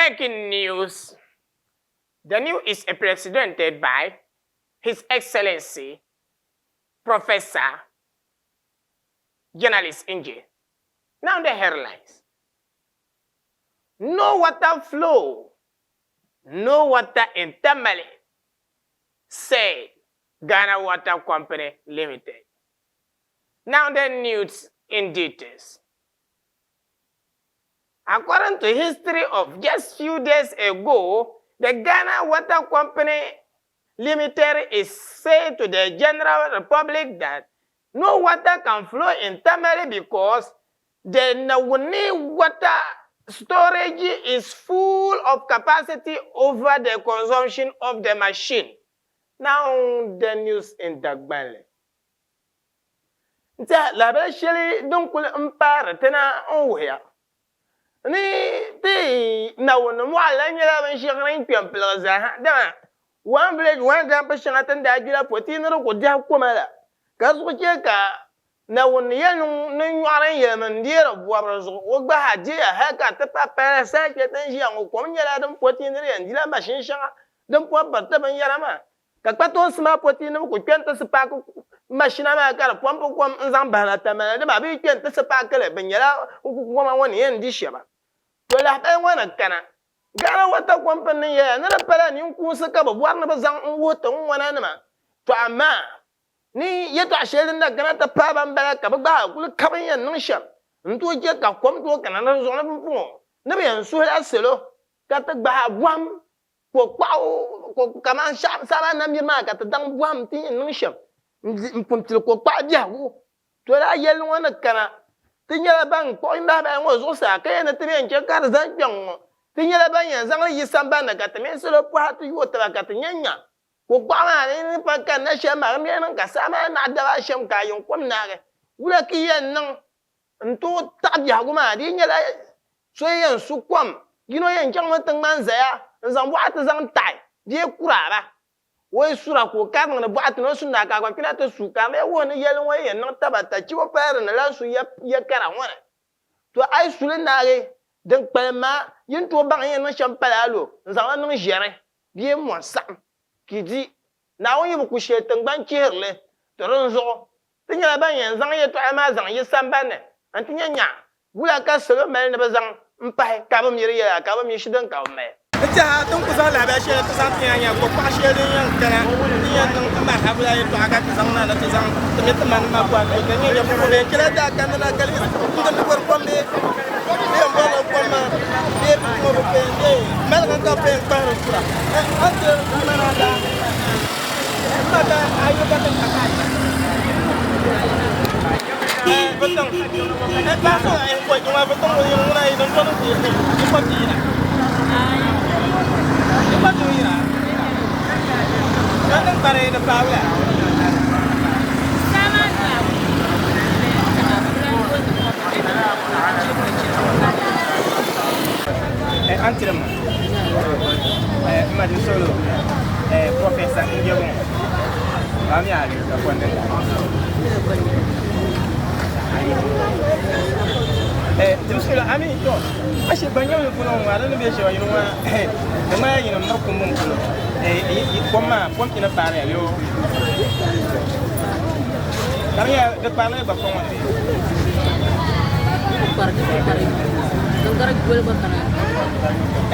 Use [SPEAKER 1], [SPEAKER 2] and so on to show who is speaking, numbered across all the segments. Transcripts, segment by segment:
[SPEAKER 1] Breaking news. The news is presented by His Excellency Professor Journalist Nje. Now the headlines. No water flow, no water in Tamale, said Ghana Water Company Limited. Now the news in details. According to history of just few days ago, the Ghana Water Company Limited is saying to the general republic that no water can flow in Tamale because the Nawuni water storage is full of capacity over the consumption of the machine. Now the news in Dagbanli. N tɛha lahabali shɛli din kuli m paari ti na n wuhiya ni ti Naawuni mɔɣili la nyɛla binshɛɣu din kpe m-piligi zaaha, dama One Village One Dump shɛŋa ti ni daa gbila pɔti ni di ku dɛhi koma la, ka di zuɣu chɛ ka Naawuni yɛli ni nyɔɣiri n-yɛlimi n-deeri bɔbiri zuɣu, o gba ha deeya hal ka ti pahi paya saha shɛli ti ni ʒiya ŋɔ, kom nyɛla din pɔti ni di yɛn dila mashin shɛŋa din pɔmpiri ti binyɛra maa. Ka kpatoonsi maa potiinima ku kpe nti sipaaki mashina maa ka di pɔmpi kom n-zaŋ bahina Tamale di maa bɛ yi kpe nti sipaaki li bɛ nyɛla koma ŋɔ ni yɛn di shɛba. To lahabali ŋɔ ni kana, Ghana Water Company ni yɛya ni di pala ninkuunsi ka bɛ bɔri ni bɛ zaŋ n-wuhi ti ŋ-ŋɔnanima, to amaa ni yɛtɔɣ shɛli din na kana ti paai ba m-bala ka bɛ gba zaa kuli ka bɛ ni yɛn niŋ shɛm n-tooi che ka kom tooi kana di zuɣu ni pumpɔŋɔ ni bɛ yɛn suhila salo ka ti gbahi bɔhim Ko kpaɣu ko kaman saa maa namiri maa ka ti daŋ bɔhim ti yɛn niŋ shɛm m-pun pili ko kpaɣu biɛhigu. To lala yɛlli ŋɔ ni kana, ti nyɛla ban kpuɣi lahabaya ŋɔ zuɣusaa ka yɛn ni ti yɛn chɛ ka di zani kpɛŋ ŋɔ. Ti nyɛla ban yɛn zaŋ li yi sambani ni ka ti mini salo pɔha ti yooi taba ka ti nya nya ko kpaɣu maa ni ni pa kanna shɛm maa di ni yɛn niŋ ka saa maa naɣi daba shɛm ka a yɛn kom naagi. Wula ka yi yɛn niŋ n-tooi taɣi biɛhigu maa? Di yi nyɛla So yi yɛn su kom, yino yɛn chaŋmi ti ŋmani zaya n-zaŋ bɔɣati zaŋ taɣi bee kura ba. O yi sura ka o kari niŋdi bɔɣati ni o su naai ka a gba kpina ti su ka di lee wuhi ni yɛlli ŋɔ yi yɛn niŋ tabata chibo pala di ni lahi su ya kara ŋɔ ni. To a yi su li naagi, din kpalim maa yi ni tooi baŋ yi yɛn niŋ shɛm pala a lo n-zaŋ li niŋ ʒiɛri bee mɔni saɣim ka yi di. Naawuni yi bi ku shɛli tiŋgbani chihiri li, to dinzuɣu ti nyɛla ban yɛn zaŋ yɛtɔɣa maa zaŋ yi sambani ni nti nya nya wula ka salo mali ni bɛ zaŋ m-pahi ka bɛ mi di yɛla ka bɛ mi shi din ka bɛ mali.
[SPEAKER 2] N tɛha ti ni ku zaŋ lahabali shɛli ti zaŋ ti ya nya kokpaɣu shɛli din yɛn kana ti yɛn niŋ ti marhabu la yɛtɔɣa ka ti zaŋ na ni ti zaŋ ti mi ti manim maa bɔhim ka nya nya pupu bɛn chɛla daa kanna na ka lihi n-di ni bɔri kom bee bɛ yɛn bɔrila kom maa bee bɛ tuma bi pɛn bee maliga ka bɛ pɛn kpahiri sura a ni ti mana daa Professor Njebong.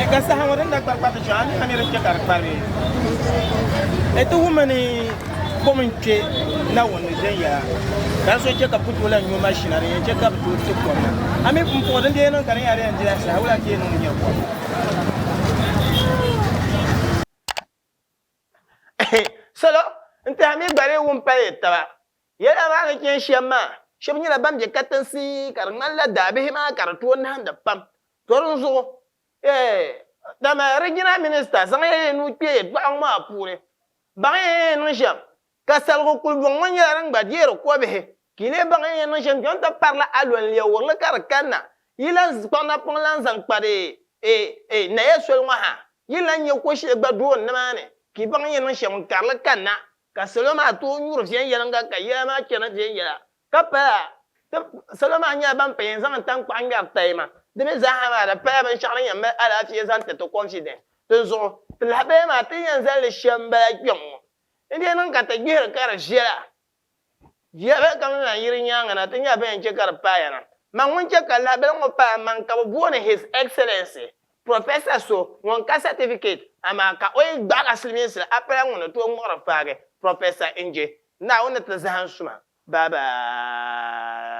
[SPEAKER 2] Ka saha ŋɔ din daa kpari kpariti shɛm a mi a mi di chɛ ka di kpari bee? Ti wummi ni kom n-kpe Naawuni ni viɛnyɛla, ka di so chɛ ka bɛ ku tooi lan nyo mashina din yɛn chɛ ka bɛ tooi ti kom na. A mi pumpɔŋɔ din dee niŋ ka di nyɛla di yɛn dila saha, wula ka yi niŋ nyari kom?
[SPEAKER 1] Salo n-tɛha mi gba lee wum pali taba. Yɛla maa ni chani shɛm maa, shɛba nyɛla ban be katinsi ka di ŋmanila daabihi maa ka di tooi nahindi pam. To dinzuɣu dama Regional Minister zaŋ ya yi nuu kpe yɛltɔɣa ŋɔ maa puuni baŋ ya yɛn niŋ shɛm, ka saligu kulibɔŋ ŋɔ nyɛla din gba deeri kɔbihi, ka yi lee baŋ ya yɛn niŋ shɛm kpɛŋ ti parila alɔnliɛwurili ka di kanna yi lan kpuɣi napɔŋ lan zaŋ kpa di naya soli ŋɔ ha, yi lan nya ko shɛli gba dooni nimaani, ka yi baŋ yɛn niŋ shɛm n-karili kanna ka salo maa tooi nyuri viɛnyɛliŋga ka yɛla maa chana viɛnyɛla. Ka pala, ti salo maa nyɛla ban pun yɛn zaŋ taŋkpaɣu ŋmɛri tayima. Di mi zaaha maa di pala binshɛɣu din yɛn mali alaafee zaŋ ti ti confidence. Dinzuɣu ti lahabaya maa ti ni yɛn zali li shɛm m-bala kpɛŋ ŋɔ. N dii niŋ ka ti gbihiri ka di viɛla. Viɛlli kam ni lan yi di nyaaŋa na, ti nyɛla bɛn yɛn chɛ ka di paaya na. Man ŋun chɛ ka lahabali ŋɔ paai man ka bɛ booni His Excellency Professor so ŋun ka certificate amaa ka o yi gbaag a silimiinsili a pala ŋun ni tooi ŋmuɣiri faagi Professor Nje. Naawuni ni ti zahim suma. Bye bye.